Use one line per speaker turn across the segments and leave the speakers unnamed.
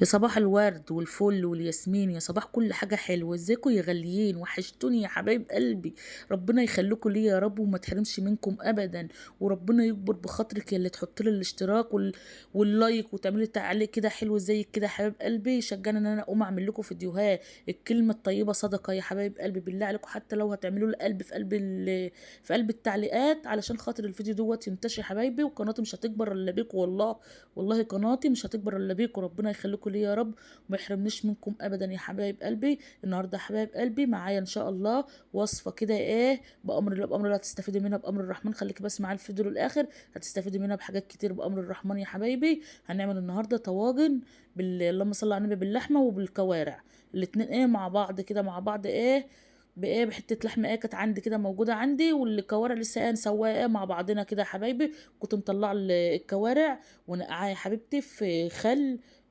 يا صباح الورد والفل والياسمين، يا صباح كل حاجة حلوة. ازيكم يا غاليين؟ وحشتوني يا حبايب قلبي، ربنا يخليكم ليا يا رب وما تحرمش منكم ابدا، وربنا يكبر بخاطرك يا اللي تحط لي الاشتراك وال like وتعملي تعليق كده حلو زي كده يا حبايب قلبي، شجعني ان انا اقوم اعمل لكم فيديوهات. الكلمة الطيبة صدقة يا حبايب قلبي، بالله عليكم حتى لو هتعملوا لي قلب في قلب التعليقات علشان خاطر الفيديو دوت ينتشر يا حبايبي، وقناتي مش هتكبر الا بيكم، والله والله قناتي مش هتكبر الا بيكم. ربنا يخليكم ليا يا رب وما يحرمنيش منكم ابدا يا حبايب قلبي. النهارده يا حبايب قلبي معايا ان شاء الله وصفه كده ايه بامر الله، بامر الله هتستفيدي منها بامر الرحمن. خليكي بس معايا الفيديو للاخر هتستفيدي منها بحاجات كتير بامر الرحمن يا حبايبي. هنعمل النهارده طواجن اللهم صل على النبي باللحمه وبالكوارع، الاتنين ايه مع بعض كده، مع بعض ايه بايه بحته لحمه ايه كانت عندي كده موجودة عندي، والكوارع لسه ايه نسواها ايه مع بعضنا كده يا حبايبي. كنت مطلعه الكوارع ونقعها يا حبيبتي في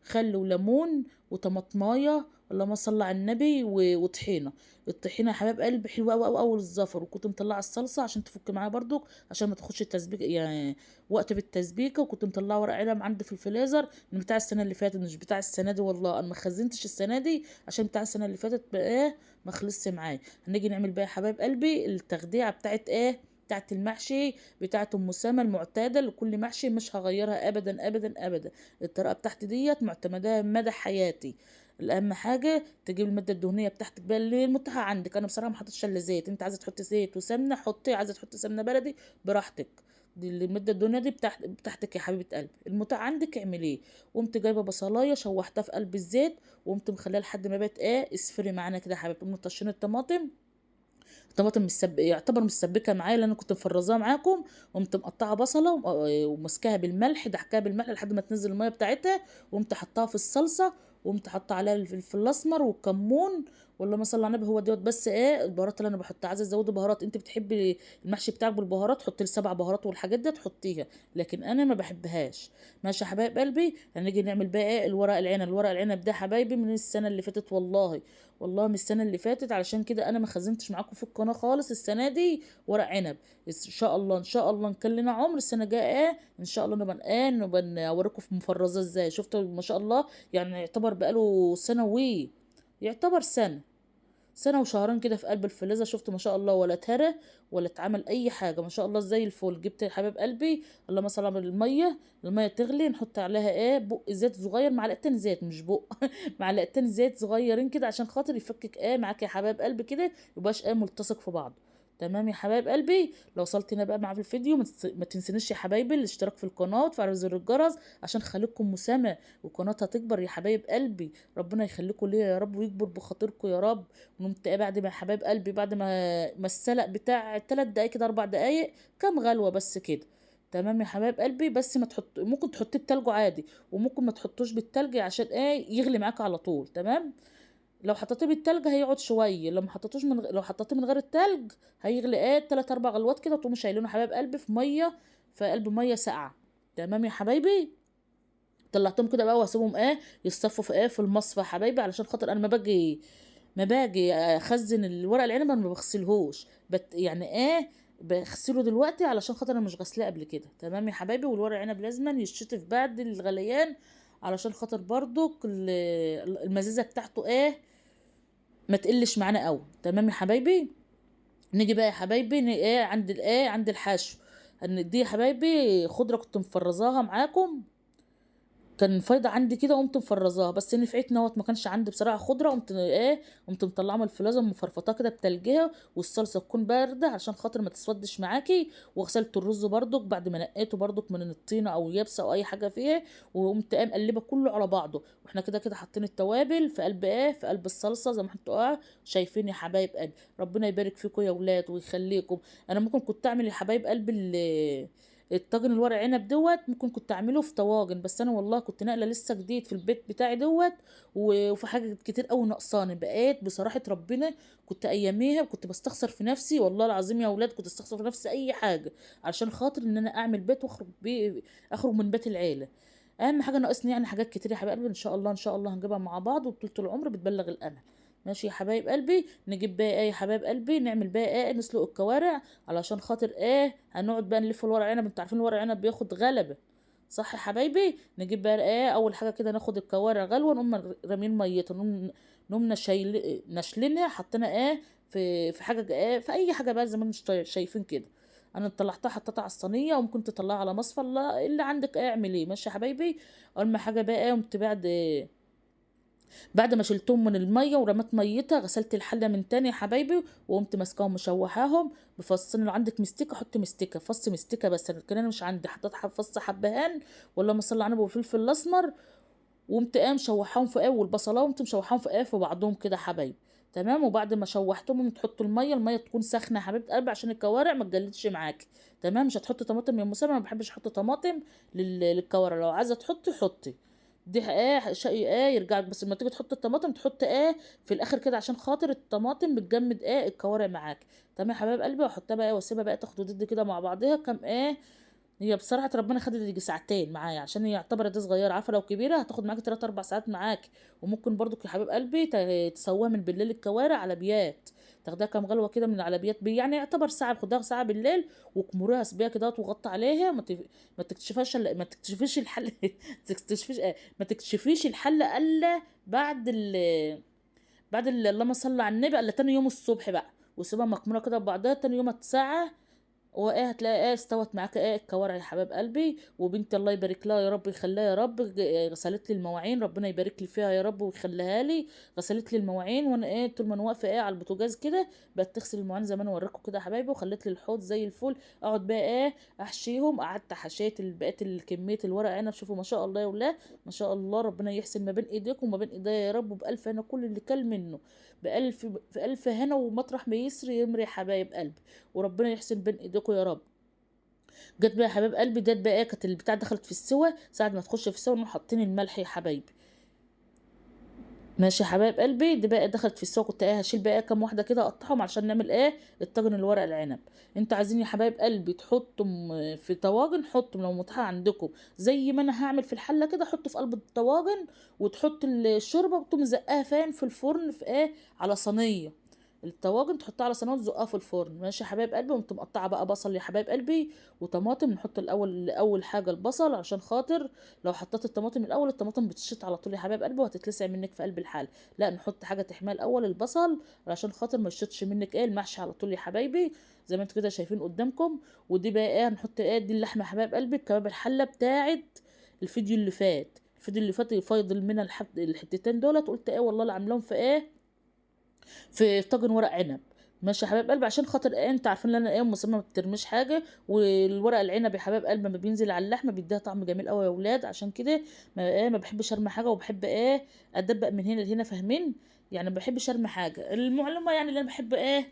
خل وليمون وطماطمايه، اللهم صل على النبي، وطحينه. الطحينه يا حبايب قلبي حلوة قوي قوي قوي للزفر. وكنت مطلعه الصلصه عشان تفك معايا برضك، عشان ما تاخدش التسبيك يعني وقت في التسبيكه. وكنت مطلعه ورق عنب عندي في الفريزر من بتاع السنة اللي فاتت، مش بتاع السنة دي، والله انا ما خزنتش السنة دي عشان بتاع السنة اللي فاتت بقى ايه ما خلصش معايا. هنيجي نعمل بقى يا حبايب قلبي التخديعه بتاعت ايه، بتاعت المحشي بتاعت ام سامة المعتادة لكل محشي، مش هغيرها ابدا ابدا ابدا. الطريقة بتاعتي ديت معتمداها مدى حياتي. الاهم حاجة تجيب المادة الدهنية بتاعتك بقى اللي المتاحة عندك. انا بصراحة ما حطيتش الا زيت، انت عايزه تحطي زيت وسمنه حطي، عايزه تحطي سمنه بلدي براحتك. دي المادة الدهنية دي بتاعتك يا حبيبه قلبي، المتاح عندك اعمليه. قمت جايبه بصلايه شوحتها في قلب الزيت، وقمت مخليها لحد ما بقت ايه اصفري معانا كده يا حبيبتي. قمت طشين الطماطم، الطماطم يعتبر مسبكه معايا لان انا كنت مفرزاها معاكم. قمت مقطعه بصله وماسكاها بالملح، دحكاها بالملح لحد ما تنزل المية بتاعتها، وقمت حطاها في الصلصه، وقمت حاطه عليها الفلفل الاسمر والكمون، واللهم صل على النبي. هو دوت بس ايه البهارات اللي انا بحطها. عايزه تزودي بهارات، انت بتحبي المحشي بتاعك بالبهارات حطي لي 7 بهارات والحاجات دي تحطيها، لكن انا ما بحبهاش. ماشي يا حبايب قلبي. هنيجي نعمل بقى ايه الورق العنب. الورق العنب ده حبايبي من السنة اللي فاتت، والله والله من السنة اللي فاتت، علشان كده انا ما خزنتش معاكم في القناة خالص السنة دي ورق عنب. ان شاء الله ان شاء الله نكلنا لنا عمر السنة الجاية ايه ان شاء الله نبقى ايه نبقى نوريكم في مفرزه ازاي. شفتوا ما شاء الله، يعني يعتبر بقاله سنة وي يعتبر سنة وشهرين كده في قلب الفلزه. شفتوا ما شاء الله، ولا اتهرى ولا اتعمل اي حاجة ما شاء الله زي الفل. جبت يا حبايب قلبي اللهم صل على المية، المية تغلي نحط عليها ايه بق زيت صغير، معلقتين زيت مش بق معلقتين زيت صغيرين كده عشان خاطر يفكك ايه معاك يا حبايب قلبي كده، يبقاش ايه ملتصق في بعضه. تمام يا حبايب قلبي. لو وصلت هنا بقى معايا في الفيديو ما تنسونيش يا حبايبي الاشتراك في القناة وتفعلوا زر الجرس عشان خليكم مسامه وقناتها تكبر يا حبايب قلبي. ربنا يخليكم ليا يا رب ويكبر بخاطركم يا رب. ونقوم ايه بعد ما يا حبايب قلبي بعد ما السلق بتاع 3 دقايق كده 4 دقايق كام غلوه بس كده. تمام يا حبايب قلبي. بس ما تحط، ممكن تحطيه بتلج عادي وممكن ما تحطوش بالتلج عشان ايه يغلي معاك على طول. تمام. لو حطيتيه بالتلج هيقعد شوية، لو ما حطيتوش من لو حطيتيه من غير التلج هيغلي ايه 3 4 غلوات كده، وتقوموا شايلينه حبايب قلبي في مية، في قلب مية ساقعه. تمام يا حبايبي. طلعتهم كده بقى واسيبهم ايه يصفوا في ايه في المصفى يا حبايبي، علشان خاطر انا ما باجي اخزن الورق العنب انا ما بغسلهوش، يعني ايه بغسله دلوقتي علشان خاطر انا مش غسلاه قبل كده. تمام يا حبايبي. والورق العنب لازما يتشطف بعد الغليان علشان خاطر برضك المزازه بتاعته ايه ما تقلش معانا قوي. تمام يا حبايبي. نيجي بقى يا حبايبي ايه عند الايه عند الحشو. هندي يا حبايبي خضرة كنت مفرزاها معاكم، كان فايضه عندي كده قمت مفرزاها، بس نفعتني اهوت. ما كانش عندي بصراحة خضرة، قمت ايه قمت مطلعه من الفلازه ومفرفطاها كده بتلجها، والصلصه تكون باردة عشان خاطر ما تسودش معاكي. وغسلت الرز برضك بعد ما نقيته برضك من الطينه او يابسة او اي حاجة فيها، وقمت ايه مقلبه كله على بعضه. واحنا كده كده حاطين التوابل في قلب ايه في قلب الصلصه زي ما انتوا ايه شايفين يا حبايب قلبي. ربنا يبارك فيكم يا ولاد ويخليكم. انا ممكن كنت اعمل يا حبايب قلبي الطاجن الورق عنب دوت، ممكن كنت اعمله في طواجن، بس انا والله كنت ناقله لسه جديد في البيت بتاعي دوت، وفي حاجة كتير قوي ناقصاني. بقيت بصراحة ربنا كنت اياميها كنت بستخسر في نفسي، والله العظيم يا اولاد كنت استخسر في نفسي اي حاجة علشان خاطر ان انا اعمل بيت واخرج بيه، اخرج من بيت العيلة. اهم حاجة ناقصني يعني حاجات كتير يا حبايب قلبي، ان شاء الله ان شاء الله هنجيبها مع بعض، وطولة العمر بتبلغ الامل. ماشي يا حبايب قلبي. نجيب بقى ايه يا حبايب قلبي، نعمل بقى ايه، نسلق الكوارع علشان خاطر ايه هنقعد بقى نلف الورق عنب. انتوا عارفين الورق عنب بياخد غلبه، صح يا حبايبي؟ نجيب بقى ايه اول حاجة كده، ناخد الكوارع غلوه، نقوم رامين ميتها، نقوم نشلينها، حطينا ايه في حاجة ايه، في اي حاجة بقى زي ما انتم شايفين كده. انا طلعتها حطيتها على الصينية، وممكن تطلعها على مصفى، اللي عندك ايه اعمل ايه. ماشي يا حبايبي. اول ما حاجة بقى قمت بعد ما شلتهم من المية ورميت ميتها، غسلت الحلة من تاني يا حبايبي، وقمت ماسكاهم مشوحاهم بفصين. لو عندك مستكه حط مستكه، فص مستكه بس، لكن انا مش عندي، حطيت فص حبهان ولا صلى على النبي وفلفل الاسمر، وقمت ايه مشوحاهم في ايه، والبصله وقمت مشوحاهم في ايه في بعضهم كده يا حبايبي. تمام. وبعد ما شوحتهم تحطوا المية، المية تكون سخنة يا حبيبه قلبي عشان الكوارع ما تجلدش معاكي. تمام. مش هتحطي طماطم يا ام سامي، انا ما بحبش احط طماطم للكوارع، لو عايزه تحطي حطي، دي ايه شيء ايه يرجع لك، بس لما تيجي تحط الطماطم تحط ايه في الاخر كده عشان خاطر الطماطم بتجمد ايه الكوارع معاك. تمام يا حبايب قلبي. واحطها بقى واسيبها بقى تاخد وتدي كده مع بعضها كام ايه، هي بصراحة ربنا خدت يجي ساعتين معايا عشان هي يعتبر دي صغيرة، عارفه لو كبيرة هتاخد معاكي 3 4 ساعات معاك. وممكن برضو يا حبايب قلبي تسويها من بالليل الكوارع على بيات، تاخدها كام غلوه كده من على بيات بي، يعني يعتبر ساعة، خدها ساعة بالليل وكمروها سبيها كده وغطي عليها، ما تكتشفهاش، ما تكتشفيش الحل تكتشفيش ما تكتشفيش الحل الا بعد بعد اللهم صل على النبي، الا تاني يوم الصبح بقى، وسيبها مكموره كده ببعضها تاني يوم ساعة، وايه هتلاقي ايه استوت معاك ايه الكوارع يا حبايب قلبي. وبنتي الله يبارك لها يا رب يخليها يا رب، غسلت لي المواعين، ربنا يبارك لي فيها يا رب ويخليها لي، غسلت لي المواعين وانا ايه طول ما انا واقفة ايه على البوتاجاز كده بقت تغسل المواعين زي ما انا اوريكم كده يا حبايبي، وخلت لي الحوض زي الفل. اقعد بقى ايه احشيهم، قعدت حشيت بقيت كمية الورق عنب، شوفوا ما شاء الله يا ولاد ما شاء الله، ربنا يحسن ما بين ايديكم وما بين ايديا يا رب، وبالف هنا كل اللي كل منه بالف في الف هنا، ومطرح ما يسري يمري يا حبايب قلبي، وربنا يحسن بين ايديكم يا رب. جت بقى يا حبايب قلبي ديت بقى ايه كانت البتاع دخلت في السوا، ساعة ما تخش في السوا نروح حاطين الملح يا حبايبي. ماشي يا حبايب قلبي. دي بقى دخلت في السوا، كنت ايه هشيل بقى كام واحدة كده اقطعهم عشان نعمل ايه الطاجن الورق العنب. انتوا عايزين يا حبايب قلبي تحطهم في طواجن، حطهم لو متاحة عندكم زي ما انا هعمل في الحلة كده، حطه في قلب الطواجن وتحط الشوربة وتقوم زقاها فين في الفرن في ايه على صينية الطواجن، تحطها على صينية وتزقها في الفرن. ماشي يا حبايب قلبي. وقمت مقطعه بقى بصل يا حبايب قلبي وطماطم، نحط الاول اول حاجة البصل عشان خاطر لو حطيت الطماطم الاول الطماطم بتشط على طول يا حبايب قلبي وهتتلسع منك في قلب الحلة، لا نحط حاجة تحميها الاول البصل عشان خاطر ما يشطش منك ايه المحشي على طول يا حبايبي زي ما انتوا كده شايفين قدامكم. ودي بقى ايه هنحط ايه دي اللحمة يا حبايب قلبي، كباب الحلة بتاعت الفيديو اللي فات، الفيديو اللي فات فاضل منها الحتتين دولت، قلت ايه والله اللي عاملاهم في ايه في طاجن ورق عنب. ماشي يا حبايب قلبي عشان خاطر ايه انتوا عارفين ان انا ايه مصممه ما بترميش حاجة، والورق العنب يا حبايب قلبي لما بينزل على اللحمة بيديها طعم جميل قوي يا اولاد، عشان كده ما ايه ما بحبش ارمي حاجة، وبحب ايه ادبق من هنا لهنا، فاهمين يعني؟ ما بحبش ارمي حاجة. المعلومة يعني اللي انا بحب ايه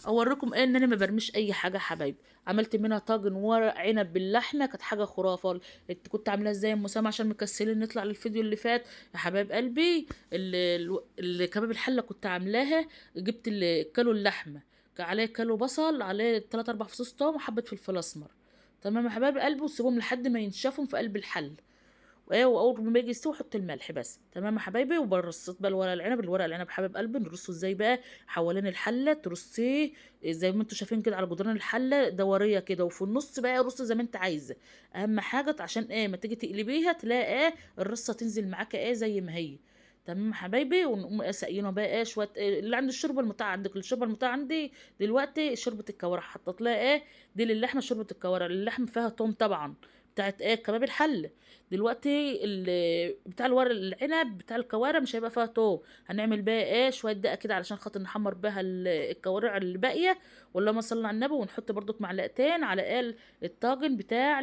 اوريكم ايه ان انا ما برميش اي حاجة يا حبايبي. عملت منها طاجن ورق عنب باللحمه كانت حاجة خرافه. انت كنت عاملاها ازاي يا ام اسامة عشان مكسلين نطلع للفيديو اللي فات يا حبايب قلبي؟ الكباب الحلة كنت عاملاها، جبت كيلو اللحمة عليه كيلو بصل عليه 3 4 فصوص توم وحبه فلفل اسمر. تمام يا حبايب قلبي. وسيبهم لحد ما ينشفهم في قلب الحل، وايه واول ما يجي يستوي حط الملح بس. تمام يا حبايبي. وبرصيت بقى الورق العنب، الورق العنب حبايب قلبي نرصه ازاي بقى حوالين الحلة، ترصيه زي ما انتوا شايفين كده على جدران الحلة دورية كده، وفي النص بقى رص زي ما انت عايزه. اهم حاجة عشان ايه ما تيجي تقلبيها تلاقي ايه الرصه تنزل معاك ايه زي ما هي. تمام يا حبايبي. ونقوم ساقيينه بقى ايه شوية إيه اللي عند الشوربة المتاعه عندك، الشوربة المتاعه عندي دلوقتي شوربة الكوارع، حطيت لها ايه دي للحمه شوربة الكوارع، اللحم فيها توم طبعا بتاعت ايه كباب الحل. دلوقتي بتاع الورق العنب بتاع الكوارع مش هيبقى فيها توم، هنعمل بقى ايه شوية دقه كده علشان خاطر نحمر بها الكوارع اللي باقية، واللهم صل على النبي. ونحط برضك معلقتين على ايه الطاجن بتاع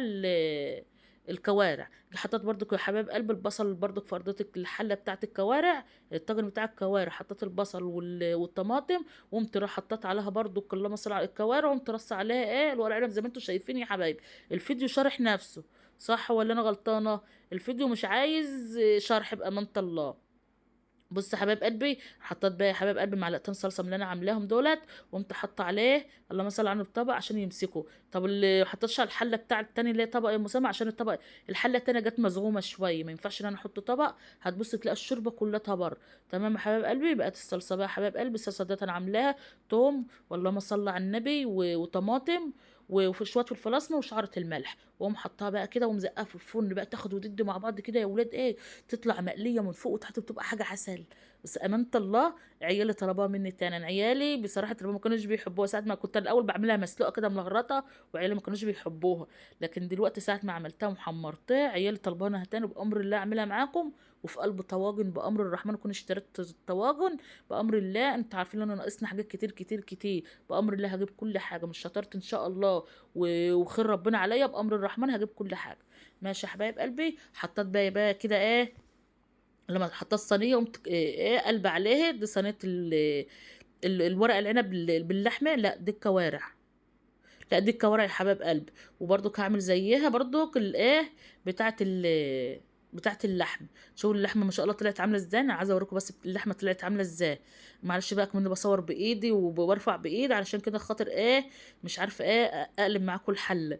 الكوارع. حطيت برضك يا حبايب قلب البصل برضك في ارضية الحلة بتاعت الكوارع، الطاجن بتاع الكوارع حطيت البصل والطماطم، وقمت راح حطيت عليها برضك اللهم صل على الكوارع، وقمت رص عليها ايه الورق عنب زي ما انتم شايفين يا حبايب. الفيديو شارح نفسه صح ولا انا غلطانة؟ الفيديو مش عايز شرح بامانه الله. بص يا حبايب قلبي حطيت بقى يا حبايب قلبي معلقتين صلصه من اللي انا عاملاهم دولت، وقمت حاطه عليه اللهم صل على النبي الطبق عشان يمسكوا. طب اللي حطيتش على الحلة بتاع التاني اللي هي طبق يا مسامه، عشان الطبق الحلة التانية جت مزغومه شوية، ما ينفعش ان انا احط طبق، هتبص تلاقي الشوربة كلها بره. تمام يا حبايب قلبي. بقت الصلصه بقى يا حبايب قلبي، الصلصه ديت انا عاملاها توم واللهم صل على النبي وطماطم وفي شوية فلفل اسمر وشعره الملح، واقوم حطها بقى كده ومزقها في الفرن بقى، تاخد وتدي مع بعض كده يا ولاد ايه، تطلع مقلية من فوق وتحت، بتبقى حاجة عسل. بس امانه الله عيالي طلبوها مني تاني. انا عيالي بصراحة ما كانوش بيحبوها ساعة ما كنت الاول بعملها مسلوقة كده ملغرطه، وعيالي ما كانوش بيحبوها، لكن دلوقتي ساعة ما عملتها وحمرتها عيالي طلبانها تاني. بامر الله اعملها معاكم، وفي قلب طواجن بامر الرحمن اكون اشتريت الطواجن بامر الله. انتوا عارفين ان انا ناقصني حاجات كتير كتير كتير، بامر الله هجيب كل حاجة، مش شطرت ان شاء الله، وخير ربنا عليا بامر الرحمن هجيب كل حاجة. ماشي يا حبايب قلبي. حطيت بقى كده ايه، لما حطيت الصينية قمت ايه قلب عليها، دي صينية الورق العنب باللحمه، لا دي الكوارع، لا دي الكوارع يا حبايب قلب. وبرضك هعمل زيها برضك الايه بتاعه اللحم. شوفوا اللحمة ما شاء الله طلعت عامله ازاي، انا عايزه اوريكم بس اللحمة طلعت عامله ازاي. معلش بقى كمان بصور بايدي وبرفع بايد علشان كده خاطر ايه مش عارفه ايه اقلب معاكم الحلة.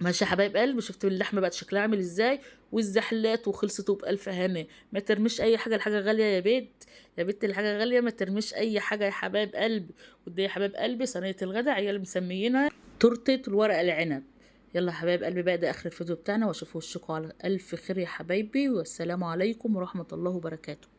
ماشي يا حبايب قلبي. شفتوا اللحمة بقت شكلها عامل ازاي، والزحلات وخلصت وبألف هنا. ما ترميش اي حاجة، الحاجة غالية يا بيت، يا بنت الحاجة غالية، ما ترميش اي حاجة يا حبايب قلبي. ودي يا حبايب قلبي صينية الغدا عيال مسميينها تورته الورق العنب. يلا يا حبايب قلبي بقى، ده اخر الفيديو بتاعنا، واشوف وشكم على الف خير يا حبايبي، والسلام عليكم ورحمة الله وبركاته.